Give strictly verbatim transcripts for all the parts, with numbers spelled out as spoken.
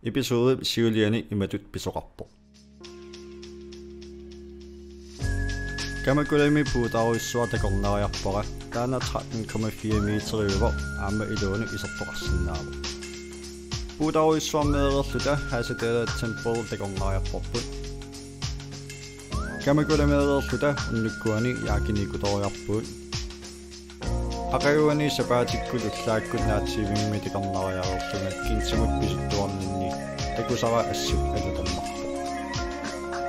Episode siuliani imatut pisoqarpoq. Kamakulami puutarujussuaq takornariarpara, taanna tretten komma fire meteriuvoq aamma iluanut isertoqarsinnaavoq. Puutarujussuarmeereerluta Hasadera Temple takornariarparput. Kamakulameereerluta unnukkuani Yaakiniikkutoriarpugut. Aqaguani sapaatikkut ullaakkut naatsiivimmi takornariareerlunga Kinsimut pisuttuarninni takusara assut alutornarpoq.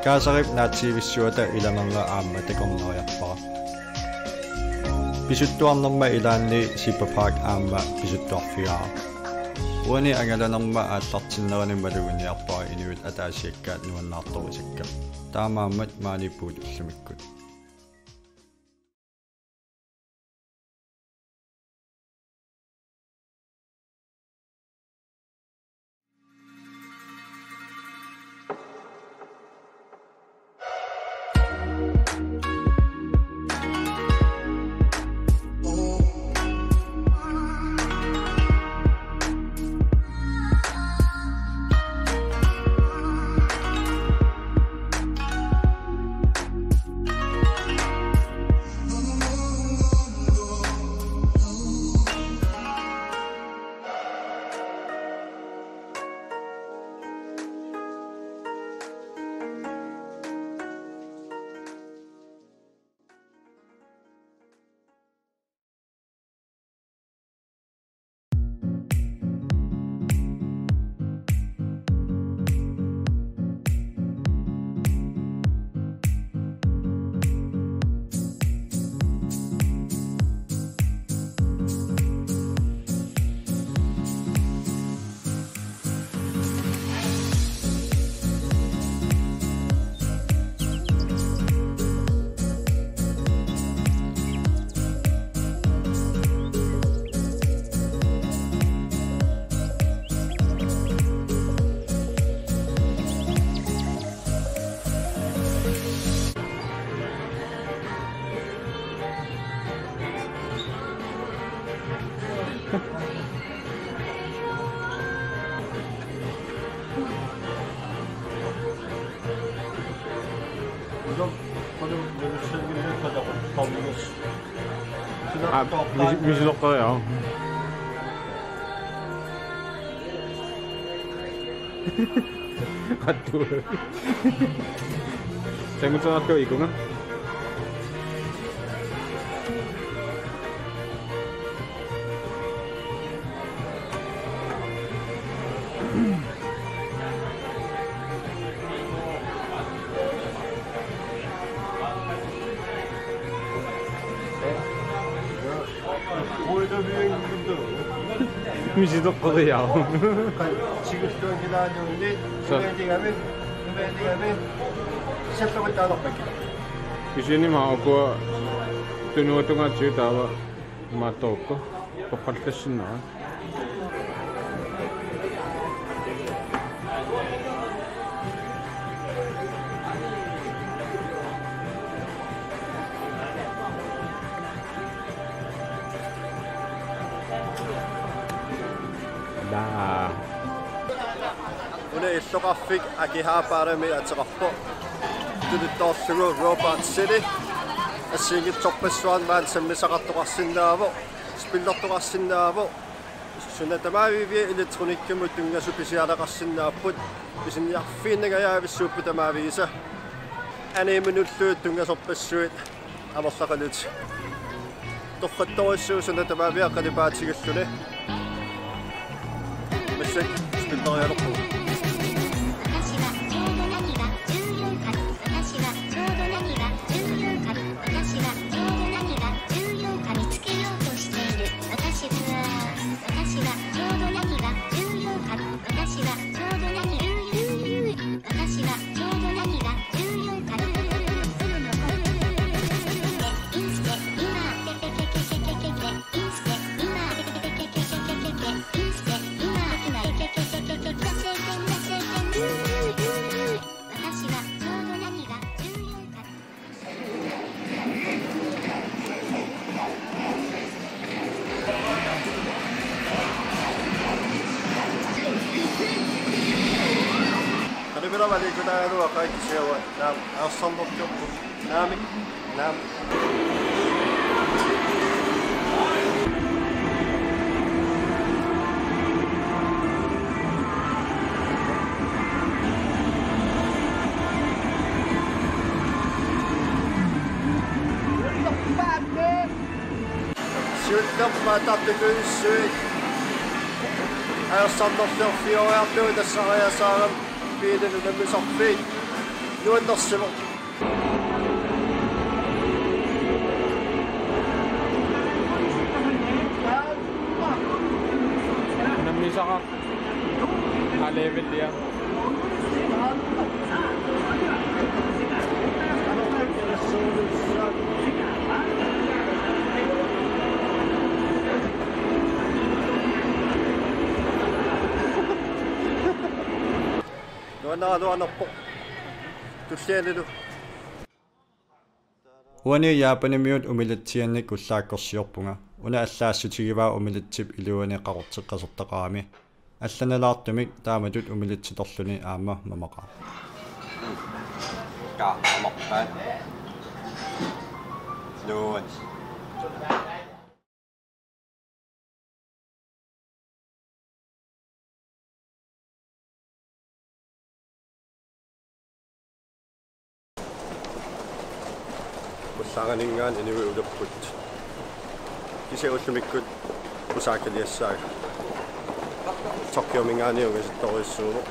Kaasarip naatsiivissuata ilanerra aamma takornariarpara. Pisuttuarnerma ilaanni Zebra Park aamma pisuttuarfigaara. Uani angalanerma aallartinnerani maluginiarpara inuit ataasiakkaat nuannaartorisakka. Taamaammat maani puut ullumikkut. Aa, misi-, misileqqeriaruk. Qattu. Tanguteqarlugu ikunga. Misileqqeriaruk. Sa- Kisianni aamma ukua tunuatungaatigut taava imaattorukku toqqallassinnaavat. Daa. Una illoqarfik Akihabarami ateqarpoq. Tuluttoorlugu Robot City. Assigiinngitsorpassuarni maani sammisaqartoqarsinnaavoq, spillertoqarsinnaavoq. Suna tamaviiviat elektronikkimut tunngasut pisiareqarsinnaapput, pisiniarfiginnangajaavissuupput tamaviisa. Animenullu tunngasorpassuit amerlaqalutik. Torrattorujussuuvoq suna tamaviaq qalipaatigilluni. Massakkut spillerialerpugut. Alikutaa luaqaik siawa naam arsarnertiorput naamik naam. Siullerpaat tartukuissuit. Arsarnertiorfioriarlugu tassariasaarami biilinut nammisarfiit nuannersimavoq. Nammisara. Alevillia. Nuannaarluarnerpoq. Tullianilu. Uani Japanimiut umilitsiannik ullaakkorsiorpunga. Una allaassutigivaat umilitsip iluani qaqorteqqasortaqarami. Allanalaartumik taamatut umilitsitorluni aamma mamaqaaq. Ka, mamaqaaq. Nuan. Ullaaraninngaanniit inuit ulerput. Kisianni ullumikkut Osakaliassaagut. Tokyominngaanniit ungasittorujussuuvoq.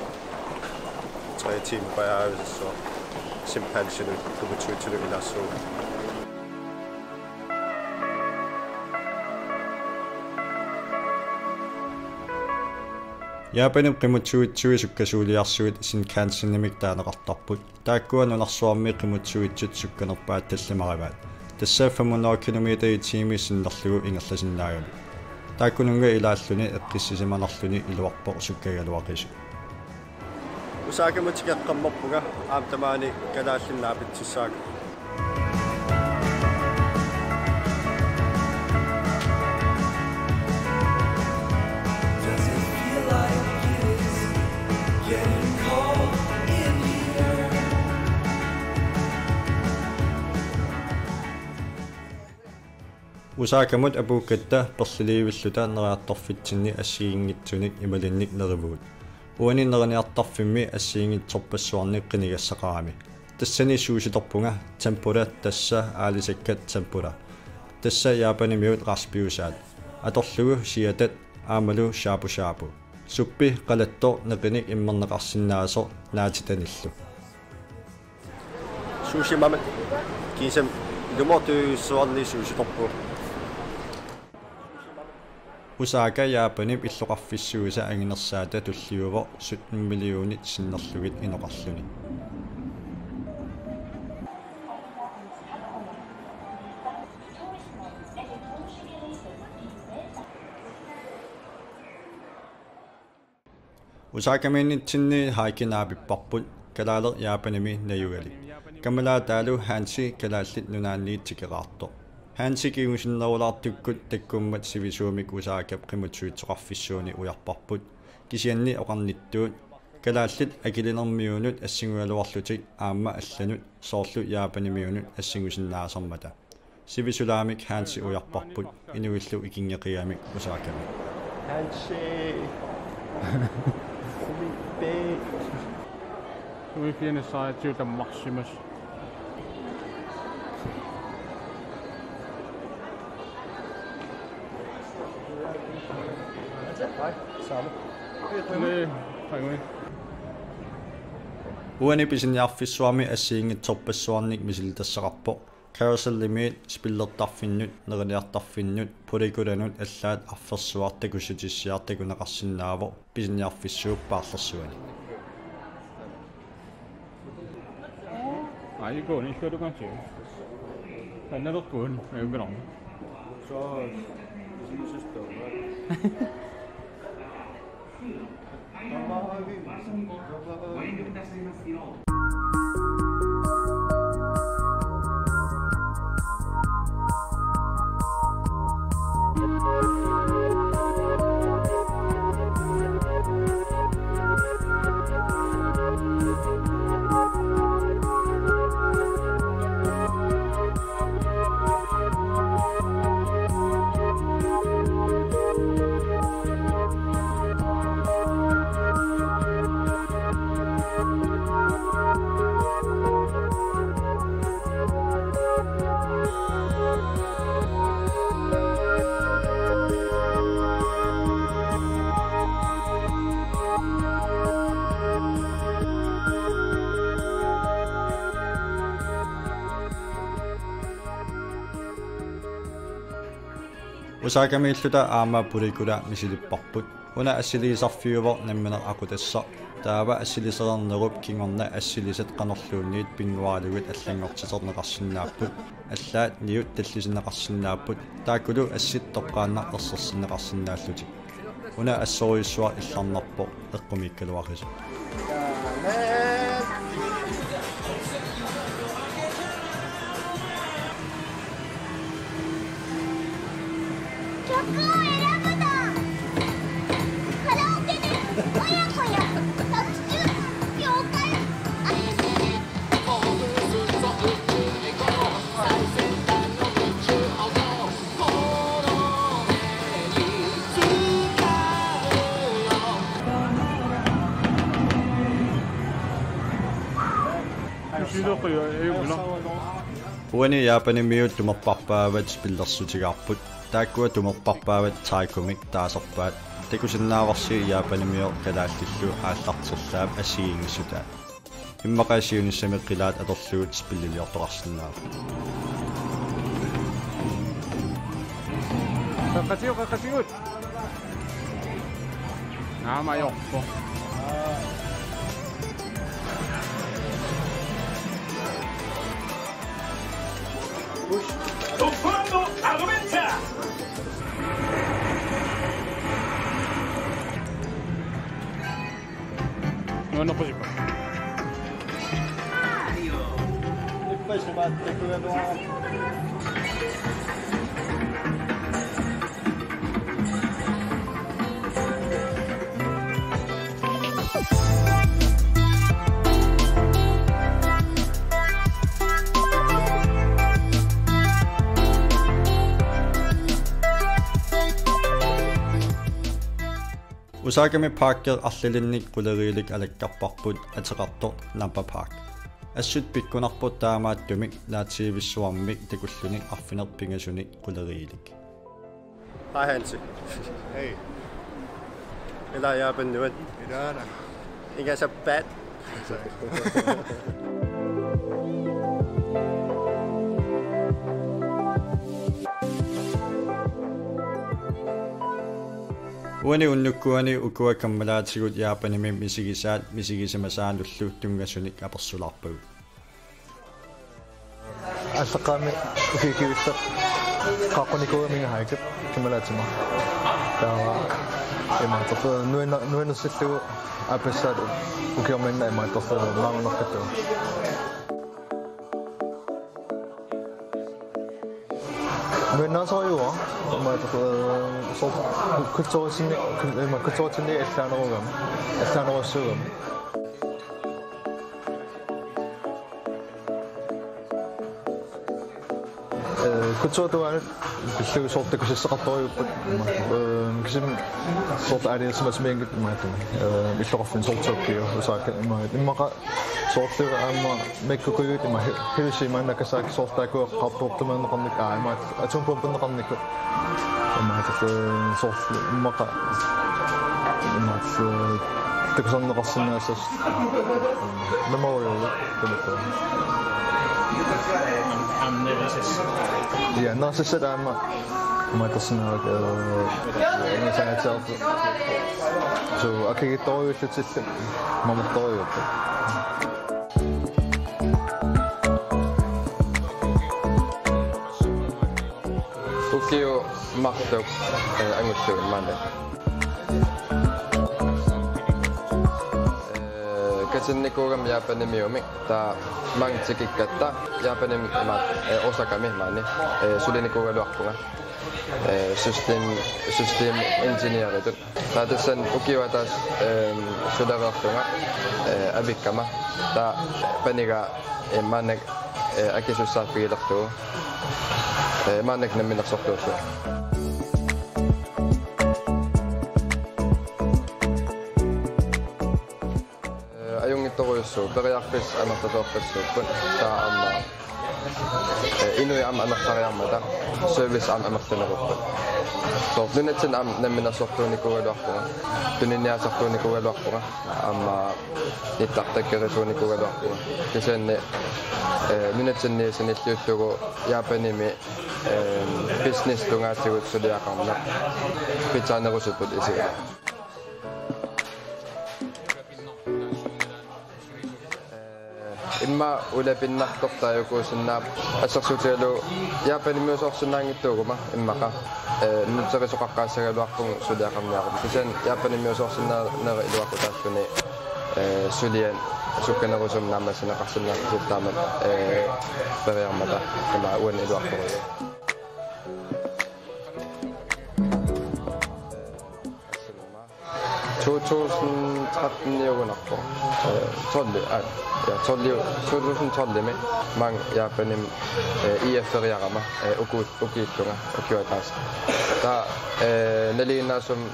Tre timer pajaavisassuaq. Chimpansinut, kuputuitsinut ilaassuuvoq. Japanip qimuttuitsui sukkasuuliarsuit Shinkansenimik taaneqartarput. Taakkua nunarsuarmi qimuttuitsut sukkanerpaat tallimarivaat. Tassa fem hundrede kilometer i timen sinnerlugu ingerlasinnaagami. Taakkununnga ilaalluni eqqissisimanarluni iluarpoq sukkagaluaqisut. Osakamut tikeqqammerpunga aamma tamaani kalaallit naapitsissaaq. Does it feel like it is getting cold in here? Osakamut apuukkatta perliliivilluta neriartorfitsinni assigiinngitsunik imaluunniit nerivugut. Uani neriniartarfimmi assigiinngitsorpassuarnik qinigassaqarami. Tassani sushitorpunga, tempura tassa aalisakkat tempura. Tassa Japanimiut raspiusaat. Atorlugu siatat aammalu shabu shabu. Suppi qalattoq neqinik immerneqarsinnaasoq naatitanillu. Sushi mama kiisami ilumoortujuussuarni sushitorpugut. Osaka Japanip illoqarfissuisa anginersaata tulliuvoq sytten millionit sinnerlugit inoqarluni. Osakamiinnitsinni hike naapipparput, kalaaleq Japanimi najugalik. Kamalaataalu Hansi Kalaallit Nunaanniit tikeraartoq. Hansi kingusinnerulaartukkut takkummat sivisuumik Osakap qimuttuitsoqarfissuuni ujarparput. Kisianni oqarnittuut kalaallit akilinermiunut assingugaluarlutik aamma allanut soorlu Japanimiunut assingusinnaasarmata. Sivisulaamik Hansi ujarparput inuillu ikinngeqigamik Osakami. Hansi. Umippik. Uifianissaatigut tammarsimas. Hej, Samu. Hej, hej. Uani pisiniarfissuarmi assigiinngitsorpassuarnik misilittassaqarpoq. Carouselimiit, spillertarfinnut, neriniartarfinnut, polygonanut allaat arfersuaq takussutissiaq takuneqarsinnaavoq pisiniarfissuup paarlersuani. Ai, kun illuatungaatigut. Annalerpugut, ajunngilaq. Så, jeg synes, det var godt. Osakamiilluta aamma Polygola misilipparput. Una assiliisarfiuvoq nammineq aqutassaq. Taava assilisereernerup kingorna assilisat qanorluunniit pinnguaalugit allanngortiterneqarsinnaapput. Allaat niut tallisinneqarsinnaapput. Taakkulu assit toqqaannaq ersersinneqarsinnaallutik. Una assorujussuaq illarnarpoq eqqumiikkaluarisoq. Uani Japanimiut tumerparpaavat spillersutigaarput. Taakkua tumerparpaavat Taikomik taasarpaat. Takusinnaavarsi Japanimioq kalaallillu aallarterlaap assigiinngissutaat. Immaqa siunissami qilaat atorlugu spilliliortoqarsinnaavoq. Qaqqatigut, qaqqatigut. Naama ajorpoq. Nuannerpasippoq. Osakami parki arlalinnik quleriilik alakkarparput ateqartoq Namba Park. Assut pikkunarpoq taamaattumik naatsiivissuarmik takulluni arfineq-pingasunik quleriilik. Hej, Hansi. Hej. Ila Japan nuan. Ila. Inga sapaat. Uani unnukkuani ukua kammalaatigut Japanimi misigisaat misigisimasaanullu tunngasunik apersulaarpagut. Aallaqqaammut ukiut kivittat qaaqqunikuugama Inga Heikep kammalaatima. Taava imaattoq nuanner-, nuannersillugu aappassaat ukioq manna imaattoq maanguneqqittugu. Nuannaarsarujuuara, imaattoq, soorlu kulturitsinni, kul-, ima kulturitsinni allaanerugami, allaanerujussuugami. Ee, kulturip tungaanut pillugu soorlu takusassaqartorujuupput, ima, ee, kisianni soorlu aalajangersimasamiinngitsut imaattoq, ee, illoqarfinni soorlu Tokyo, Osaka, ima, immaqa soorlu aamma Mexicomiut ima hi-, Hiroshima, Nagasaki soorlu taakkua qarpoortumaanneqarnik, aa, ima, atombomberneqarnikkut. Imaattoq, ee, soorlu immaqa, imaattoq, ee, takusarneqarsinnaassasoq. Memory-uli tamattu. Aamma nerisassat. Ja, nerisassat aamma imaattorsinnaavakka, ee, ingasaatiartu. So, akigittorujuullutillu mamartorujuupput. Ukiut marluk, ee, angullugit maani. Ee, katinnikuugama Japanimiumik, taava maanga tikikkatta Japanimi ima, ee, Osakami maani, ee, sulinikuugaluarpunga. Ee, system, system engineeritut. Taava tassani ukiup ataatsip, ehm, sulereerlunga, ee, avikkama. Taava panigaa, ee, maannakkut, ee, akisussaaffigilerlugu. Ee, maannakkut namminersortuussuuvoq. Ee, ajunngitsorujussuuvoq, periarfissat amerlasoorpassuupput. Taava aamma Eh, inuit aamma amerlariarmata, service aamma amerlanerupput. Soorlu nunatsinni aamma namminersortuunikuugaluarpunga, tuniniaasartuunikuugaluarpunga, aamma nittartakkerisuunikuugaluarpunga. Kisianni, eh, nunatsinni sanilliullugu Japanimi, eh, business tungaatigut suliaqarneq pitsaanerusupput isigalugu. Eh, immaqa ulapinnartortaa ukuusinnaapput, assersuutigalugu Japanimiusoorsinnaanngitsuuguma immaqa, eh, nutserisoqaqqaassagaluarpugut suliaqarniaruma. Kisianni Japanimiusoorsinnaanerit iluaqutaalluni, eh, suliat sukkanerusumik naammassineqarsinnaasut taamak, eh, periarmata, taamak uani iluartorujussuuvoq. To tusind tretten-iugunarpoq. Eh, tolv, aa, ja, tolv, to tusind tolv-imi maanga Japanimi, eh, I F-eriarama, eh, uku-, ukiullunga, ukioq ataaseq. Taava, eh, nalinginnaasumik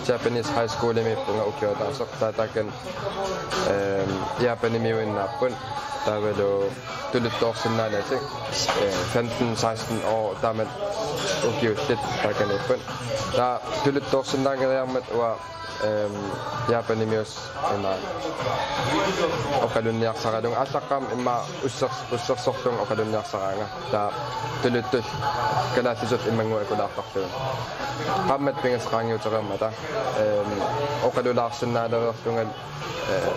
Japanese High School-imiippunga ukioq ataaseq. Taava taakani, eh, Japanimiuinnaapput. Taavalu tuluttoorsinnaanatik, eh, femten, seksten år taamak ukiullit taakaniipput. Taava tuluttoorsinnaanngeriarmat uanga, ehm, Japanimius ima oqalunniarsaralunga, aallaqqaammut immaqa ussers-, ussersorlunga oqalunniarsaraanga. Taava tuluttut kalaallisut immannguakulaartarlugit. Qaammatit pingasut qaangiutereermata, ehm, oqalulaarsinnaalereerlunga eh,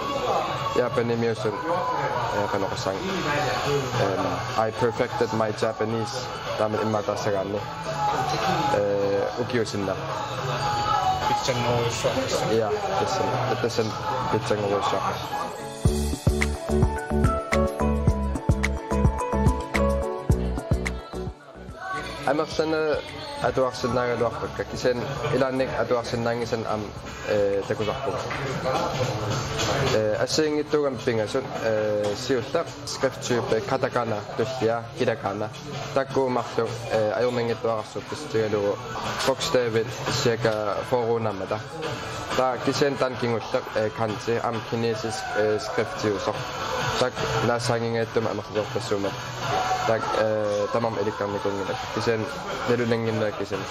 Japanimiusut, eh, qanoq oqassaanga. Em, I perfected my Japanese. Taamak immaqa taassagaanni, eh, ukiup sinnera. Pitsanngorujussuaq. Ja, tassani, tassani pitsanngorujussuaq. Amerlanerit atuarsinnaagaluarpakka, kisianni ilaanni atuarsinnaanngisannik aamma, eh, takusarpunga. Eh, assigiinngitsuugami pingasut, eh, siulleq skrifttype katakana tullia, hiragana. Taakku marluk, eh, ajornanngitsuararsuupput, pissutigalugu bogstavit cirka fyrre naammata. Taava kisianni taanna kingulleq, eh, kanji, aamma kinesisk, eh, skriftiusoq. Taakku naassaanngingajattumik amerlasoorpassuummata. Taakku, eh, tamarmik ilikkarnikuunngilakka. Kisianni nalunannginnakku kisianni.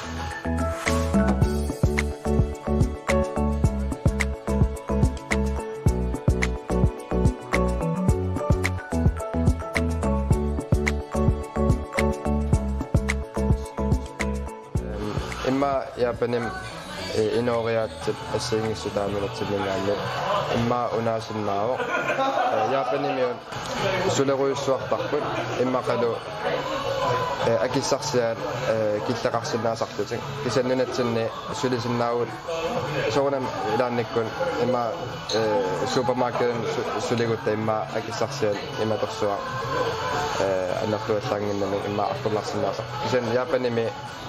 Immaqa Japanimi, eh, inooriaatsip assigiinngissutaanngortinninngaanniit immaqa unaasinnaavoq. Eh, Japanimiut sulerujussuartarput immaqalu, eh, akissarsiat, eh, killeqarsinnaasarlutik. Kisianni nunatsinni sulisinnaavagut soorunami ilaannikkut immaqa, eh, supermarkedimi su-, suligutta immaqa akissarsiat imatorsuaq, eh, annertuallaannginnamik immaqa artornarsinnaasarput. Kisianni Japanimi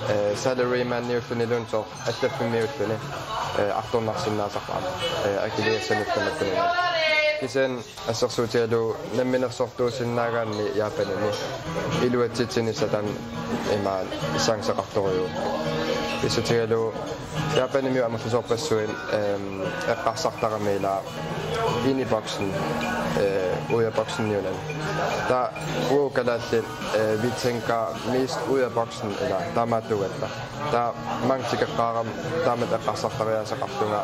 eh, salaryman-iulluniluunniit soorlu allaffimmiulluni, eh, artornarsinnaasarpoq aamma, eh, akiligassanut tamakkununnga. Kisianni assersuutigalugu namminersortuusinnaagaanni Japanimi iluatsitsinissaq taanna imaat chanceqartorujuuvoq. Pissutigalugu Japanimiut amerlasoorpassuit, ehm, eqqarsartarami ila ind i boksen, eh, ud af boksen-iunani. Taava uagut kalaallit, eh, vi tænker mest ud af boksen, ila taamaattuugatta. Taava maanga tikeqqaarama taamatut eqqarsartariaaseqarlunga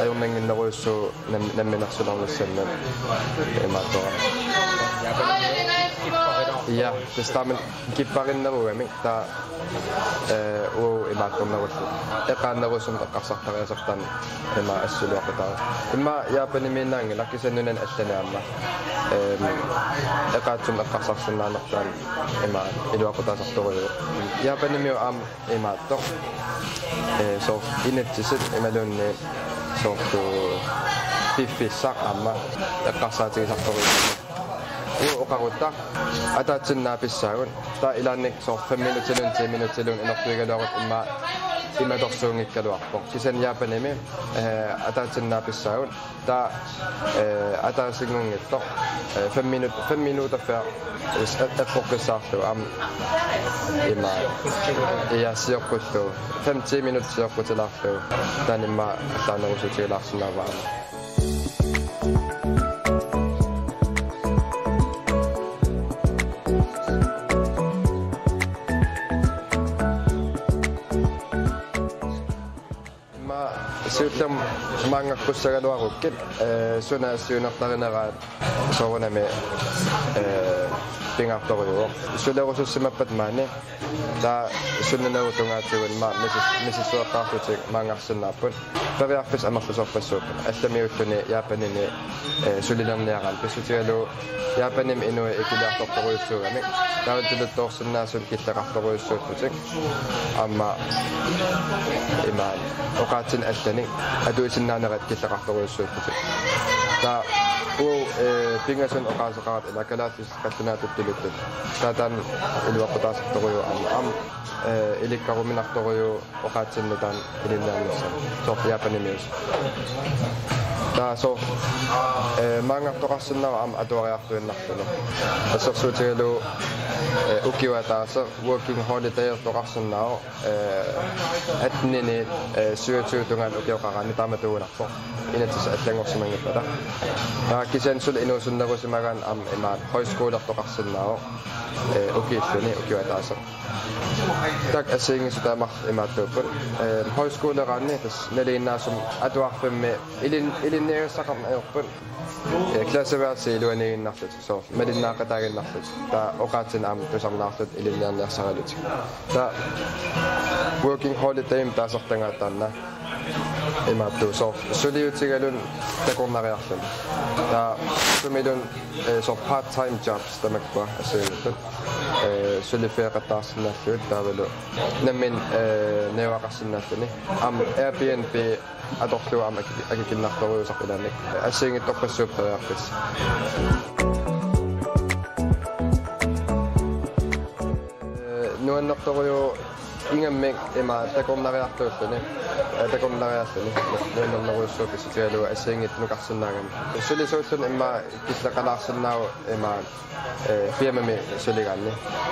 ajornannginnerujussuuvoq nam-, namminersulernissammat imaattoq. Ja, tassa taamatut kipparinnerugamik taava, eh, uagut imaattornerulluta. Eqqaannerusumik eqqarsartariaaseq taanna immaqa assiliortutaq. Immaqa Japanimiinnaanngilaq kisianni nunani allani aamma. Ehm, eqqaatsumik eqqarsarsinnaaneq taanna immaqa iluaqutaasartorujuuvoq. Japanimiut aamma imaattoq. Eh, soorlu inatsisit imaluunniit soorlu piffissaq aamma eqqarsaatigisartorujuuvoq. Uagut oqarutta ataatsinnaapput pissaagut. Taava ilaanni soorlu fem minuttiluunniit ti minuttiluunniit inortuigaluarutta immaqa imatorsuunngikkaluarpoq. Kisianni Japanimi, eh, ataatsinnaapput pissaagut. Taava, eh, ataasinngunngitsoq, eh, fem minut-, fem minutter før, eh, s-, eh, eqqoqqissaarlugu aamma ima, ja, sioqqullugu. Fem ti minut sioqqutilaarlugu. Taanna immaqa allaanerusutigilaarsinnaavaa aamma. Siullermik maangakkut sagaluarukkit, eh, suna siunertarineraat soorunami, eh, pingaartorujuuvoq. Sulerusussimappat maani taava sunanerup tungaatigut aamma misis-, misissueqqaarlutik maanngarsinnaapput. Periarfissat amerlasoorpassuupput. Allamiulluni Japanimi, eh, sulilerniaraanni pissutigalugu Japanimi inuit ikiliartortorujussuugamik. Taava tuluttut toorsinnaasut killeqartorujussuullutik. Aamma imaat oqaatsinik allanik atuisinnaanerat killeqartorujussuullutik. Taava uagut, eh, pingasut oqaaseqaratta ila kalaallisut qallunaatut tuluttut. Taava taanna iluaqutaasartorujuuvoq aamma, aamma, eh, ilikkaruminartorujuuvoq oqaatsinnut taanna ilinniarnissaq. Soorlu Japanimiusut. Taava soorlu, eh, maanngartoqarsinnaavoq aamma atuariartuinnarluni. Assersuutigalugu, eh, ukioq ataaseq working holiday-ertoqarsinnaavoq, eh, attenini, eh, syvogtyve tungaanut ukioqaraanni taamatuunarpoq. Inatsisit allanngorsimanngippata. Taava kisianni suli inuusunnerusimagaanni aamma imaat højskolertoqarsinnaavoq, eh, ukiulluni ukioq ataaseq. Taakku assigiinngitsut taama imaattuupput. Eh, højskoleraanni tassa nalinginnaasumik atuarfimmi ilin-, ilinniagassaqarneq ajorput. Eh, klasseværelsi iluaniiginnarlutik, soorlu malinnaaqataaginnarlutik. Taava oqaatsinik aamma tusarnaarlutik ilinniarniarsaralutik. Taava working holiday-mik taasartagaat taanna imaattuusoq suliutigalugu takornariarluni. Taava sumiluunniit, eh, soorlu part-time jobs tamakkua assigiinngitsut, eh, suliffeqattaarsinnaallugit taavalu nammineq, eh, najugaqarsinnaalluni. Aamma Airbnb atorlugu aamma aki-, akikinnartorujussuusarpoq ilaanni. Assigiinngitsorpassuupput periarfissat. Eh, nuannertorujuuvoq ingammik ima takornariartuulluni. Eh, takornariarluni. Nuannernerujussuuvoq pissutigalugu assigiinngitsut nukarsinnaagamik. Sulisuulluni immaqa killeqalaarsinnaavoq ima, eh, firmami suligaanni.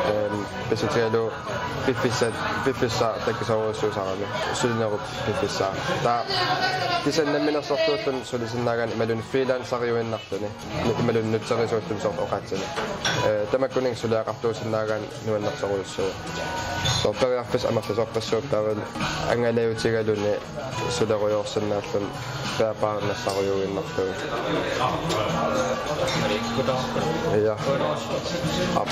Ehm, pissutigalugu piffissaq, piffissaq takisoorujussuusarami. Sulinerup piffissaq. Taava kisianni namminersortuulluni sulisinnaagaanni imaluunniit freelanceriuinnarluni. Imaluunniit nutserisuulluni soorlu oqaatsinik. Eh, tamakkuninnga suliaqartuusinnaagaanni nuannersorujussuuvoq. Soorlu periarfissat amerlasoorpassuupput taavalu angalautigaluni sulerujoorsinnaalluni bærbarernassaarujuinnarlugu. Ja. Aap.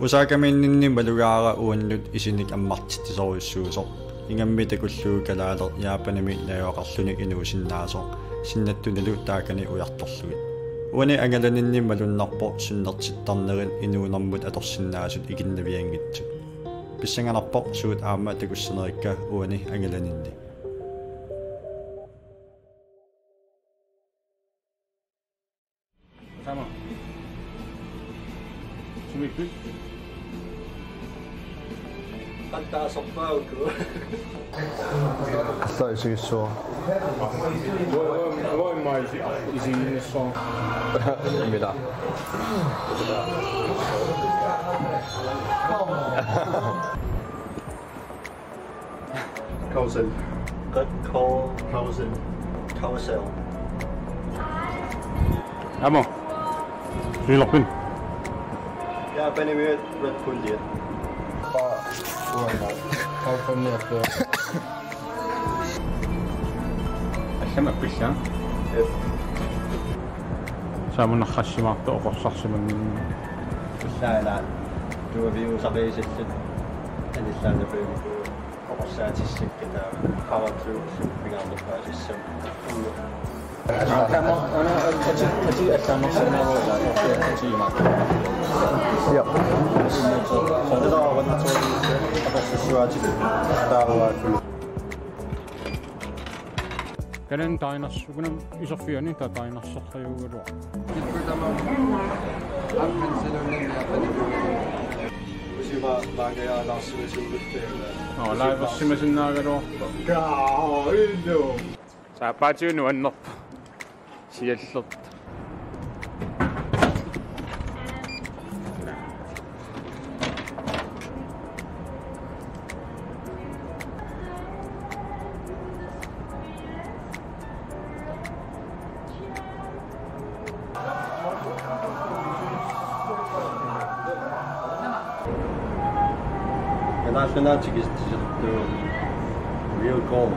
Osakamiinninni malugaara uannut isinik ammartitsisorujussuusoq. Ingammik takullugu kalaaleq Japanimi najugaqarluni inuusinnaasoq, sinnattunilu taakani ujartorlugit. Uani angalaninni malunnarpoq sunnertittarnerit inuunermut atorsinnaasut ikinnavianngitsut. Pissanganarpoq suut aamma takussanerikka uani angalaninni. Sama. Sumiippit? Qantaasarpaakku. Qassaa isigissuaq. Uanga, uanga immaqa isi-, isiginnissuaq. Mila. Carousel. Ka-, ka-, carousel. Carousel. Aamma. Siulerpit? Japanimiut Red Bulliat. Paa, uanga. California. Allama pissa? Jep. Saamunarsimaartoq oqorsarsimanngimmat. Illa ila. Tuaviusaqiisillit. Anillaannapiumik. Oqorsaatissikka taava. Qaratsuussut pingaarnerpaasissammat. Taama, una, ati, ati allaanersinnaavugut, ati imaak. Ja. Soorlu taava, soorlu apersussuaatit taava. Kanan tainars-, ukunam iserfiani taava tainarserrajuugaluaq. Usima maangajaalaarsimasuugut. Oo, live-ersimasinnaagaluarpoq. Kaa, illu. Saappaatigut nuannerpoq. Siallertoq. Nationality is the real goal.